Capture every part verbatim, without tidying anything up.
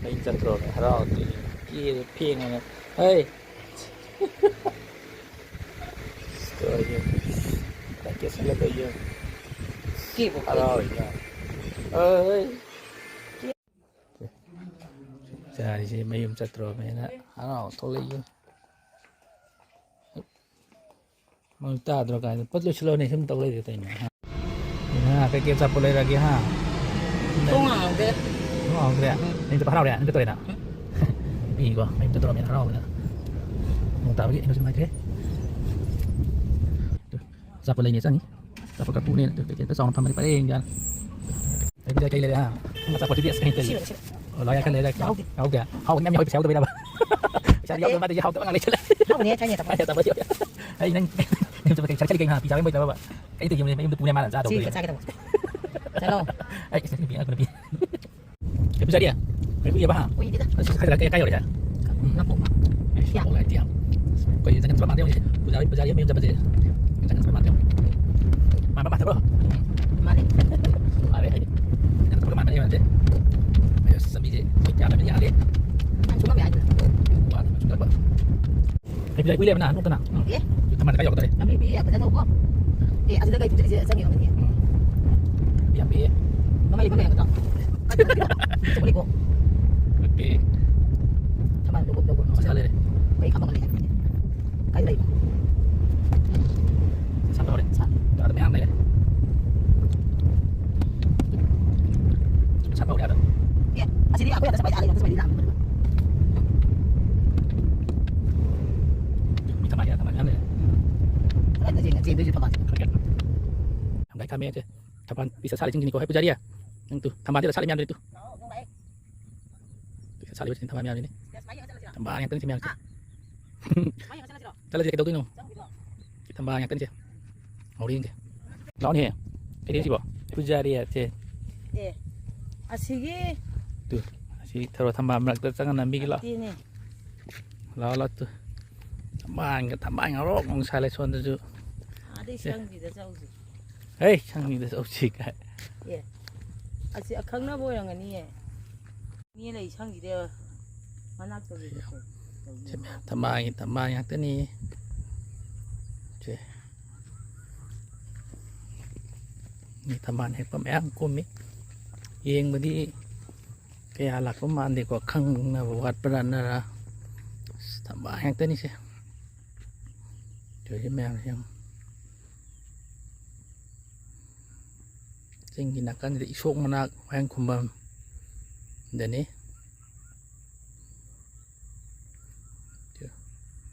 ꯃꯌꯨꯝ ꯆꯠꯇ꯭ꯔꯣ? ꯍꯔꯥꯎꯗꯣꯏꯅꯤ꯫ ꯀꯦꯔꯦ ꯐꯦꯡꯉꯒ꯫ ꯍꯩ! ꯇꯧꯔꯤꯁꯦ꯫ ꯂꯥꯏꯛ ꯀꯦꯁꯜꯂꯒ ꯌꯦꯡꯉꯨ꯫ ꯀꯦꯕꯨ ꯀꯦꯗꯦ꯫ ꯍꯔꯥꯎꯔꯤꯅ꯫ ꯑꯩ! ꯆꯥꯔꯤꯁꯦ ꯃꯌꯨꯝ ꯆꯠꯇ꯭ꯔꯣꯃꯦꯅ ꯍꯔꯥꯎ ꯊꯣꯛꯂꯛꯏ꯫ ꯃꯣꯏ ꯇꯥꯗ꯭ꯔꯣ ꯀꯥꯏꯅ ꯄꯣꯠ ꯂꯣꯏꯁꯤꯜꯂꯣꯅꯦ ꯁꯨꯝ ꯇꯧ ꯂꯩꯔꯦ ꯀꯩꯅꯣ, ꯍꯥ? ꯍꯥ, ꯀꯩꯀꯩ ꯑꯆꯥꯄꯣꯠ ꯂꯩꯔꯛꯑꯒꯦ, ꯍꯥ? ꯊꯣꯡ ꯍꯥꯡꯍꯧꯗꯦ꯫ ꯊꯣꯡ ꯍꯥꯡꯍꯧꯗ꯭ꯔꯦ? ꯎꯝ꯫ ꯅꯪ ꯆꯠꯄ ꯍꯔꯥꯎꯔꯦ? ꯅꯪ ꯆꯠꯇꯣꯔꯦꯅ? ꯎꯝ꯫ ꯅꯨꯄꯤꯀꯣ ꯃꯌꯨꯝ ꯆꯠꯇꯣꯔꯃꯦꯅ ꯍꯔꯥꯎꯕꯗ꯫ ꯅꯣꯡ ꯇꯥꯕꯒꯤ ꯑꯩꯅꯁꯨ ꯅꯨꯡꯉꯥꯏꯇ꯭ꯔꯦ꯫ ꯑꯆꯥꯄꯣꯠ ꯂꯩꯅꯤ ꯆꯪꯉꯤ꯫ ꯑꯆꯥꯄꯣꯠ ꯈꯔ ꯄꯨꯅꯦꯅ ꯀꯩꯀꯩ ꯆꯥꯎꯅ ꯊꯝꯕꯅꯤ ꯄꯔꯦꯡ ꯁꯥꯅ꯫ ꯑꯗꯨꯗꯤ ꯀꯩ ꯂꯩꯔꯦ, ꯍꯥ? ꯑꯆꯥꯄꯣꯠꯇꯨꯗꯤ ꯑꯁ ꯀꯩ ꯀꯩ? ꯁꯤꯔꯣ, ꯁꯤꯔꯣ꯫ ꯑꯣ, ꯂꯣꯏꯔꯦ, ꯈꯔ ꯂꯩꯔꯦ꯫ ꯌꯥꯎꯗꯦ꯫ ꯌꯥꯎꯗꯦ? ꯍꯥꯎꯕ ꯃꯌꯥꯝ ꯌꯥꯎꯋꯤ, ꯄꯩꯁꯥ ꯌꯥꯎꯗꯕꯩꯔꯕ? ꯄꯩꯁꯥꯗꯤ ꯌꯥꯎꯗꯕ ꯃꯥꯗꯤ ꯍꯥꯎꯇꯕ ꯉꯥꯛ ꯂꯩꯁꯜꯂꯦ꯫ ꯍꯥꯎꯕꯅꯦ, ꯊꯥꯏꯅ ꯑꯆꯥꯄꯣꯠ꯫ ꯊꯥꯏꯅ ꯑꯆꯥꯄꯣꯠ ꯌꯥꯎꯗꯦ꯫ ꯑꯩ ꯅꯪ ꯁꯔꯤ ꯀꯩ ꯉꯥ ꯄꯤ ꯆꯥꯕ ꯃꯣꯏ ꯇꯧꯔꯕ? ꯑꯩ ꯇꯧꯒꯦ ꯃꯌꯨꯝꯗ ꯄꯨꯅꯦ ꯃꯥꯅ ꯆꯥꯗꯧ ꯁꯤ ꯂꯩꯔꯦ꯫ ꯆꯥꯒꯦ ꯇꯧꯕ꯫ ꯆꯠꯂꯣ꯫ ꯑꯩ ꯏꯁ ꯅꯨꯄꯤ ꯑꯉꯛꯄ ꯅꯨꯄꯤ꯫ ꯑꯦ, ꯄꯨꯖꯥꯔꯤ, ꯀꯩ ꯀꯨꯏꯔꯕ, ꯍꯥ? ꯀꯨꯏꯗꯦꯗ꯫ ꯑꯁ, ꯀꯥꯏ, ꯀꯥꯏ, ꯀꯥꯏ ꯌꯧꯔꯒꯦ? ꯎꯝ, ꯅꯥꯄꯣꯛ꯫ ꯑꯦ, ꯌꯥ꯫ ꯅꯥꯄꯣꯛ ꯍꯥꯏꯗꯤ ꯌꯥꯝ꯫ ꯑꯩꯈꯣꯏ ꯏꯟꯖꯥꯡ ꯀꯟꯁꯨ ꯃꯥꯟꯗꯦ ꯍꯧꯖꯤꯛ꯫ ꯄꯨꯖꯥꯔꯤ, ꯄꯨꯖꯥꯔꯤ ꯑꯃ ꯌꯨꯝ ꯆꯠꯄꯁꯦ꯫ ꯏꯟꯖꯥꯡ ꯀꯟꯁꯨ ꯃꯥꯟꯗꯦ꯫ ꯃꯥꯟꯕ ꯃꯥꯟꯗꯕ꯭ꯔꯣ? ꯃꯥꯟꯅꯦ꯫ ꯃꯥꯟꯅꯦ ꯍꯥꯏꯗꯤ꯫ ꯏꯟꯖꯥꯡ ꯀꯟꯁꯨ ꯃꯥꯟꯕ ꯌꯥꯗꯦ꯫ ꯑꯁ, ꯆꯥꯕꯤꯁꯦ ꯌꯥꯗꯕ ꯌꯥꯗꯦ꯫ ꯌꯥꯝ ꯁꯨꯡꯉꯝ ꯌꯥꯗꯦ꯫ ꯋꯥ ꯁꯨꯡꯒꯠꯄ꯫ ꯑꯩ ꯄꯨꯖꯥꯔꯤ ꯀꯨꯏꯔꯦꯕ ꯅꯍꯥꯟ ꯅꯣꯛꯇꯅ꯫ ꯎꯝ꯫ ꯑꯦ꯫ ꯊꯝꯕꯥꯜ ꯀꯥꯏ ꯌꯧꯔꯛꯇꯣꯔꯦ꯫ ꯂꯝꯕꯤ ꯄꯤꯛꯑꯦ, ꯐꯖꯅ ꯊꯧꯀꯣ꯫ ꯑꯦ, ꯑꯁꯤꯗ ꯀꯩ ꯄꯨꯖꯥꯔꯤꯁꯦ ꯆꯪꯉꯤꯕ ꯉꯁꯤ? ꯎꯝ꯫ ꯌꯥꯝ ꯄꯤꯛꯑꯦ꯫ ꯃꯃꯥꯏ ꯂꯩꯕ ꯂꯩꯔꯝꯒꯗ꯭ꯔꯣ? ꯆꯠꯂꯤꯀꯣ꯫ ꯄꯤꯛꯑꯦ꯫ ꯊꯝꯕꯥꯜ ꯂꯧꯕꯝ, ꯂꯧꯕꯝ꯫ ꯃꯁꯥ ꯂꯩꯔꯦ꯫ ꯑꯩ ꯈꯪꯕ ꯉꯝꯗꯦ꯫ ꯀꯥꯏꯗ ꯂꯩꯕ? ꯁꯥꯠꯄ ꯍꯧꯔꯦ꯫ ꯁꯥꯠ꯫ ꯆꯥꯗ ꯃꯌꯥꯝ ꯂꯩꯔꯦ꯫ ꯁꯥꯠꯄ ꯍꯧꯔꯦ ꯑꯥꯗ꯫ ꯑꯦ, ꯑꯁꯤꯗꯤ ꯑꯩꯈꯣꯏ ꯑꯥꯗ ꯆꯠꯄ ꯌꯥꯔꯦ, ꯑꯥꯗ ꯆꯠꯄꯗꯤ ꯂꯥꯛꯑꯝꯃꯦ꯫ ꯃꯤ ꯊꯝꯕꯥꯜ ꯌꯥꯝ ꯊꯝꯕꯥꯜ ꯃꯌꯥꯝ ꯂꯩꯔꯦ꯫ ꯀꯗꯥꯏꯗ ꯆꯦꯟ-, ꯆꯦꯟꯗꯣꯏꯁꯦ ꯊꯝꯕꯥꯜꯁꯦ? ꯈꯪꯗꯦ꯫ ꯌꯥꯝ ꯂꯥꯏ ꯊꯝꯃꯦ ꯁꯦ꯫ ꯊꯝꯕꯥꯜ ꯄꯤꯁ ꯁꯥꯠꯂꯤꯁꯤꯡꯁꯤꯅꯤꯀꯣ꯫ ꯍꯦ ꯄꯨꯖꯥꯔꯤ, ꯅꯪ ꯇꯨ ꯊꯝꯕꯥꯜꯁꯤꯗ ꯁꯥꯠꯂꯤ ꯃꯌꯥꯝꯗꯨꯅꯤ ꯇꯨ꯫ ꯇꯨ ꯁꯥꯠꯂꯤꯕꯁꯤꯡ ꯊꯝꯕꯥꯜ ꯃꯌꯥꯝꯁꯤꯅꯤ꯫ ꯊꯝꯕꯥꯜ ꯉꯥꯛꯇꯅꯤ ꯁꯤ ꯃꯌꯥꯝꯁꯦ꯫ ꯆꯠꯂꯁꯤ ꯀꯩꯗꯧꯗꯣꯏꯅꯣ? ꯊꯝꯕꯥꯜ ꯉꯥꯛꯇꯅꯤꯁꯦ꯫ ꯍꯧꯔꯦ ꯌꯦꯡꯁꯦ꯫ ꯂꯥꯛꯑꯣꯅꯦꯍꯦ꯫ ꯀꯩꯗꯧꯁꯤꯕꯣ? ꯄꯨꯖꯥꯔꯤ ꯍꯥꯏꯁꯦ꯫ ꯑꯦ꯫ ꯑꯁꯤꯒꯤ ꯇꯨ, ꯑꯁꯤ ꯊꯔꯣ ꯊꯝꯕꯥꯜ ꯃꯔꯛꯇ ꯆꯪꯉ ꯅꯝꯕꯤꯒꯦ ꯂꯥꯛꯑꯣ꯫ ꯅꯠꯇꯦꯅꯦ꯫ ꯂꯥꯛꯑꯣ, ꯂꯥꯛꯑꯣ ꯇꯨ꯫ ꯊꯝꯕꯥꯜꯒ, ꯊꯝꯕꯥꯜ ꯉꯧꯔꯣꯛ ꯉꯧꯅ ꯁꯥꯠꯂꯦ ꯁꯣꯝꯗꯁꯨ꯫ ꯑꯥꯗꯩ ꯁꯦ꯫ ꯁꯪꯕꯤꯗ ꯆꯧꯁꯤ꯫ ꯍꯩ, ꯁꯪꯕꯤꯗ ꯆꯧꯁꯤ ꯀꯥꯏ꯫ ꯑꯦ꯫ ꯑꯁꯤ ꯑꯈꯪꯅꯕ ꯑꯣꯏꯔꯝꯒꯅꯤꯌꯦ꯫ ꯏꯅꯦ ꯂꯩ ꯁꯪꯁꯤꯗꯤ ꯃꯅꯥꯛꯇ ꯂꯩꯕ ꯀꯩ-, ꯀꯩꯅꯣ? ꯁꯤ ꯃꯌꯥꯝ ꯊꯝꯕꯥꯜꯒꯤ ꯊꯝꯕꯥꯜ ꯉꯥꯛꯇꯅꯤ꯫ ꯁꯦ꯫ ꯃꯤ ꯊꯝꯕꯥꯜ ꯍꯦꯛꯄ ꯃꯌꯥꯝ ꯀꯨꯝꯃꯤ꯫ ꯌꯦꯡꯕꯗꯤ ꯀꯌꯥ ꯂꯥꯛꯄ ꯃꯥꯟꯗꯦꯀꯣ, ꯈꯪꯅꯕ ꯋꯥꯠꯄ꯭ꯔꯥ ꯅꯔ꯫ ꯑꯁ, ꯊꯝꯕꯥꯜ ꯉꯥꯛꯇꯅꯤꯁꯦ꯫ ꯇꯧꯔꯤꯁꯦ ꯃꯌꯥꯝꯁꯦ ꯌꯦꯡꯉꯣ꯫ ꯆꯤꯡꯒꯤ ꯅꯥꯀꯟꯁꯤꯗ ꯏꯁꯣꯛ ꯃꯅꯥꯛ ꯋꯥꯍꯦꯡ ꯈꯨꯝꯕꯝ ꯗꯅꯤ꯫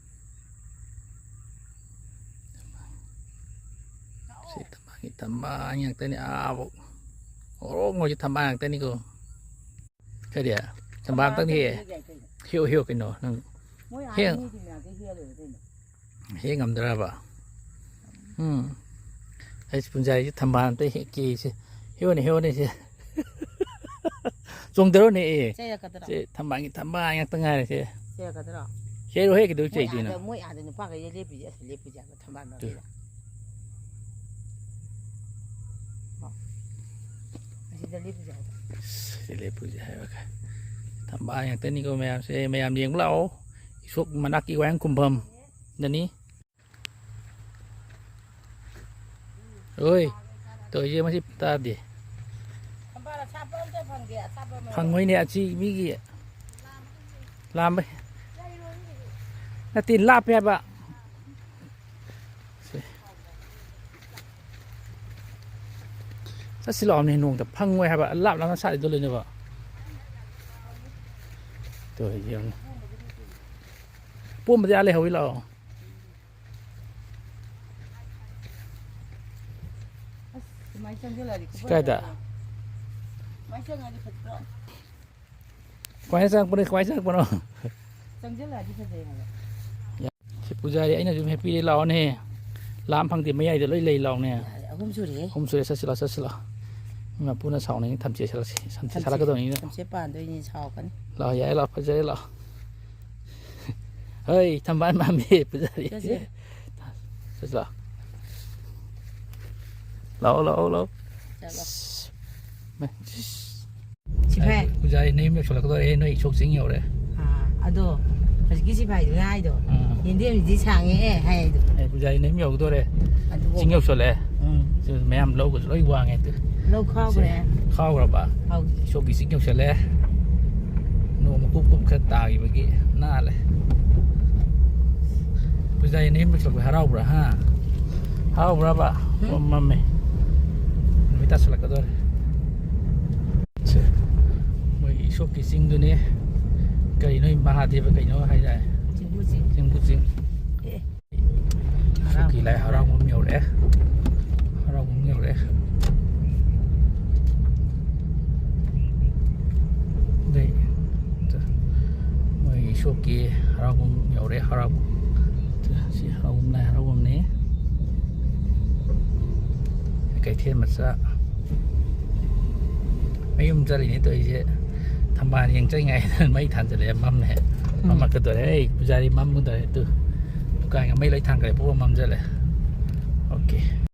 ꯁꯤ ꯊꯝꯕꯥꯜꯒꯤ ꯊꯝꯕꯥꯜ ꯉꯥꯛꯇꯅꯤ꯫ ꯑꯥꯕꯧ ꯑꯣꯔꯣꯛ ꯃꯣꯏꯁꯨ ꯊꯝꯕꯥꯜ ꯉꯥꯛꯇꯅꯤꯀꯣ꯫ ꯀꯔꯤ? ꯊꯝꯕꯥꯜ ꯑꯝꯇꯪ ꯍꯦꯛꯑꯦ꯫ ꯍꯦꯛꯑꯣ, ꯍꯦꯛꯑꯣ ꯀꯩꯅꯣ ꯅꯪ꯫ ꯃꯣꯏ ꯑꯥ ꯍꯦꯛ-, ꯃꯤꯒꯤ ꯃꯌꯥꯝꯗ ꯍꯦꯛꯑ ꯂꯣꯏꯔꯦ ꯀꯩꯅꯣ꯫ ꯍꯦꯛ ꯉꯝꯗ꯭ꯔꯕ? ꯎꯝ꯫ ꯑꯩꯁ ꯄꯨꯟꯖꯥꯔꯤꯁꯦ ꯊꯝꯕꯥꯜ ꯑꯝꯇ ꯍꯦꯛꯀꯦ ꯁꯦ꯫ ꯍꯦꯛꯑꯣꯅꯦ, ꯍꯦꯛꯑꯣꯅꯦ ꯁꯦ꯫ ꯆꯣꯡꯊꯔꯣꯅꯦ ꯑꯦ꯫ ꯆꯩꯔꯛꯀꯗ꯭ꯔꯣ? ꯁꯦ ꯊꯝꯕꯥꯜꯒꯤ ꯊꯝꯕꯥꯜ ꯉꯥꯛꯇ ꯉꯥꯏꯔꯦ ꯁꯦ꯫ ꯆꯩꯔꯛꯀꯗ꯭ꯔꯣ? ꯍꯦꯛꯑꯣ, ꯍꯦꯛꯀꯗꯧ ꯃꯣꯏ ꯆꯩꯗꯣꯏꯅꯣ? ꯑꯥꯗ, ꯃꯣꯏ ꯑꯥꯗ ꯅꯨꯄꯥꯈꯩ ꯂꯦꯞꯄꯤꯁꯦ ꯑꯁ ꯂꯦꯞꯄꯤꯁꯦ ꯍꯥꯏꯕ ꯊꯝꯕꯥꯜ ꯇꯨ꯫ ꯃꯔꯛꯁꯤꯗ꯫ ꯑꯣ꯫ ꯑꯁꯤꯗ ꯂꯦꯞꯄꯤꯁꯦ ꯍꯥꯏꯕ꯫ ꯁꯤ ꯂꯦꯞꯄꯤꯁꯦ ꯍꯥꯏꯕ꯫ ꯊꯝꯕꯥꯜ ꯉꯥꯛꯇꯅꯤꯀꯣ ꯃꯌꯥꯝꯁꯦ꯫ ꯃꯌꯥꯝ ꯌꯦꯡꯕ ꯂꯥꯛꯑꯣ꯫ ꯏꯁꯣꯛ ꯃꯅꯥꯛꯀꯤ ꯋꯥꯍꯦꯡ ꯈꯨꯝꯐꯝ ꯗꯅꯤ꯫ ꯑꯣꯏ, ꯇꯧꯔꯤꯁꯦ ꯃꯁꯤ ꯇꯥꯗꯦ꯫ ꯊꯝꯕꯥꯜ ꯑꯁꯥꯠꯄ ꯑꯝꯇ ꯐꯪꯗꯦ, ꯑꯁꯥꯠꯄ ꯑꯃ꯫ ꯐꯪꯉꯣꯏꯅꯦ, ꯑꯁꯤ ꯃꯤꯒꯤ ꯂꯥꯝꯕꯩ꯫ ꯅꯠꯇꯦ, ꯂꯥꯞꯄꯦ ꯍꯥꯏꯕ꯫ ꯁꯦ꯫ ꯆꯠꯁꯤ ꯂꯥꯛꯑꯣꯅꯦ, ꯅꯣꯡꯃꯇ ꯐꯪꯉꯣꯏ ꯍꯥꯏꯕ, ꯂꯥꯞ ꯂꯥꯞꯅ ꯁꯥꯠꯂꯤꯗꯣ ꯂꯣꯏꯅꯕ꯫ ꯇꯧꯔꯤꯁꯦ ꯌꯦꯡꯉꯨ꯫ ꯄꯣꯝꯕꯗꯤ ꯑꯥ ꯂꯩꯍꯧꯋꯤ ꯂꯥꯛꯑꯣ꯫ ꯑꯁ, ꯁꯨꯃꯥꯏꯅ ꯆꯪꯁꯤꯜꯂꯛꯑꯗꯤ ꯁꯤ ꯀꯥꯏꯗ? ꯁꯨꯃꯥꯏꯅ ꯆꯪꯉꯗꯤ ꯐꯖꯗ꯭ꯔꯣ? ꯀꯃꯥꯏꯅ ꯆꯪꯉꯛꯄꯅꯣ, ꯀꯃꯥꯏꯅ ꯆꯪꯉꯛꯄꯅꯣ? ꯆꯪꯁꯤꯜꯂꯛꯑꯗꯤ ꯐꯖꯩ ꯍꯥꯏꯕ꯫ ꯁꯤ ꯄꯨꯖꯥꯔꯤ ꯑꯩꯅꯁꯨ ꯍꯦꯛꯄꯤꯔꯦ ꯂꯥꯛꯑꯣꯅꯦ꯫ ꯂꯥꯝ ꯐꯪꯗꯦ ꯃꯌꯥꯏꯗ ꯂꯣꯏ ꯂꯩ ꯂꯥꯛꯑꯣꯅꯦ꯫ ꯌꯥꯔꯦ, ꯑꯍꯨꯝ ꯁꯨꯔꯦꯍꯦ꯫ ꯑꯍꯨꯝ ꯁꯨꯔꯦ, ꯆꯠꯁꯤ ꯂꯥꯛꯑꯣ, ꯆꯠꯁꯤ ꯂꯥꯛꯑꯣ꯫ ꯃꯄꯨꯅ ꯁꯥꯎꯅꯤꯡꯉꯤ, ꯊꯝꯆꯦꯠ ꯁꯥꯠꯂꯛꯁꯤ, ꯊꯝꯆꯦꯠ ꯊꯝꯆꯦꯠ, ꯁꯥꯠꯂꯛꯀꯗꯧꯅꯤꯅ꯫ ꯊꯝꯆꯦꯠ ꯄꯥꯟꯗꯣꯏꯅꯤ, ꯁꯥꯎꯔꯛꯀꯅꯤ꯫ ꯂꯥꯛꯑꯣ, ꯌꯥꯏ, ꯂꯥꯛꯑꯣ, ꯐꯖꯔꯦ, ꯂꯥꯛꯑꯣ꯫ ꯍꯩ, ꯊꯝꯕꯥꯜ ꯃꯥꯟꯕꯤ ꯄꯨꯖꯥꯔꯤ꯫ ꯆꯠꯁꯦ꯫ ꯆꯠꯁꯤ ꯂꯥꯛꯑꯣ꯫ ꯂꯥꯛꯑꯣ, ꯂꯥꯛꯑꯣ, ꯂꯥꯛꯑꯣ꯫ ꯆꯠꯂꯣ꯫ ꯃꯦ-, ꯁꯤꯐꯥꯏ꯫ ꯑꯩ ꯄꯨꯖꯥꯔꯤ ꯅꯌꯨꯝ ꯌꯧꯁꯜꯂꯛꯀꯗꯧꯔꯦ, ꯅꯣꯏ ꯏꯁꯣꯛ ꯆꯤꯡ ꯌꯧꯔꯦ꯫ ꯑꯥ, ꯑꯗꯣ ꯍꯧꯖꯤꯛꯀꯤ ꯁꯤꯐꯥꯏꯗꯨꯅ ꯍꯥꯏꯗꯣ, ꯎꯝ꯫ "ꯌꯦꯟꯗꯦꯝꯁꯤꯗꯤ ꯁꯥꯡꯉꯦ" ꯍꯥꯏꯗꯣ꯫ ꯑꯩ ꯄꯨꯖꯥꯔꯤ ꯅꯌꯨꯝ ꯌꯧꯗꯣꯔꯦ꯫ ꯑꯗꯨꯕꯨ ꯆꯤꯡ ꯌꯧꯁꯜꯂꯛꯑꯦ꯫ ꯎꯝ꯫ ꯁꯤ ꯃꯌꯥꯝ ꯂꯧꯒꯁꯨ ꯂꯣꯏ ꯋꯥꯡꯉꯦ ꯑꯗꯨ꯫ ꯂꯧ ꯈꯥꯎꯈ꯭ꯔꯦ꯫ ꯁꯤ ꯈꯥꯎꯈ꯭ꯔꯕ? ꯈꯥꯎꯈ꯭ꯔꯦ꯫ ꯏꯁꯣꯛꯀꯤ ꯆꯤꯡ ꯌꯧꯁꯜꯂꯦ꯫ ꯅꯣꯡ ꯃꯀꯨꯞ ꯀꯨꯞ ꯈꯔ ꯇꯥꯈꯤꯕꯒꯤ ꯅꯥꯜꯂꯦ꯫ ꯄꯨꯖꯥꯔꯤ ꯅꯌꯨꯝ ꯌꯧꯁꯜꯂꯛꯄ ꯍꯔꯥꯎꯕ꯭ꯔꯥ, ꯍꯥ? ꯍꯔꯥꯎꯕ꯭ꯔꯕ? ꯎꯝ꯫ ꯑꯣ, ꯃꯝꯃꯦ꯫ ꯅꯨꯃꯤꯠ ꯇꯥꯁꯜꯂꯛꯀꯗꯧꯔꯦ꯫ ꯁꯦ, ꯃꯣꯏꯒꯤ ꯏꯁꯣꯛꯀꯤ ꯆꯤꯡꯗꯨꯅꯦ꯫ ꯀꯔꯤꯅꯣ, ꯃꯍꯥꯗꯦꯕ ꯀꯩꯅꯣ ꯍꯥꯏꯗꯥꯏ? ꯆꯤꯡꯕꯨ ꯆꯤꯡ꯫ ꯆꯤꯡꯕꯨ ꯆꯤꯡ꯫ ꯑꯦ꯫ ꯏꯁꯣꯛꯀꯤ ꯂꯥꯏ ꯍꯔꯥꯎꯐꯝ ꯌꯧꯔꯛꯑꯦ꯫ ꯍꯔꯥꯎꯐꯝ ꯌꯧꯔꯛꯑꯦ꯫ ꯑꯗꯩ, ꯃꯣꯏꯒꯤ ꯏꯁꯣꯛꯀꯤ ꯍꯔꯥꯎꯐꯝ ꯌꯧꯔꯛꯑꯦ, ꯍꯔꯥꯎꯐꯝ꯫ ꯁꯤ ꯍꯔꯥꯎꯐꯝ, ꯂꯥꯏ ꯍꯔꯥꯎꯐꯝꯅꯤ꯫ ꯀꯩꯊꯦꯜ ꯃꯆꯥ꯫ ꯃꯌꯨꯝ ꯆꯠꯂꯤꯅꯦ ꯇꯧꯔꯤꯁꯦ꯫ ꯊꯝꯕꯥꯜ ꯌꯦꯡ ꯆꯠꯂꯤꯉꯩꯗ ꯃꯩ ꯊꯥꯟꯖꯜꯂꯛꯑꯦ, ꯃꯝꯃꯦ꯫ ꯎꯝ꯫ ꯃꯝꯃꯛꯀꯗꯧꯔꯦ꯫ ꯑꯩ ꯄꯨꯖꯥꯔꯤ ꯃꯝꯃꯗꯧꯔꯦ꯫ ꯑꯗꯨ ꯗꯨꯀꯥꯟꯒ ꯃꯩ ꯂꯣꯏ ꯊꯥꯟꯈ꯭ꯔꯦ, ꯄꯨꯡꯃꯝ ꯃꯝꯖꯜꯂꯦ꯫ ꯑꯣꯀꯦ꯫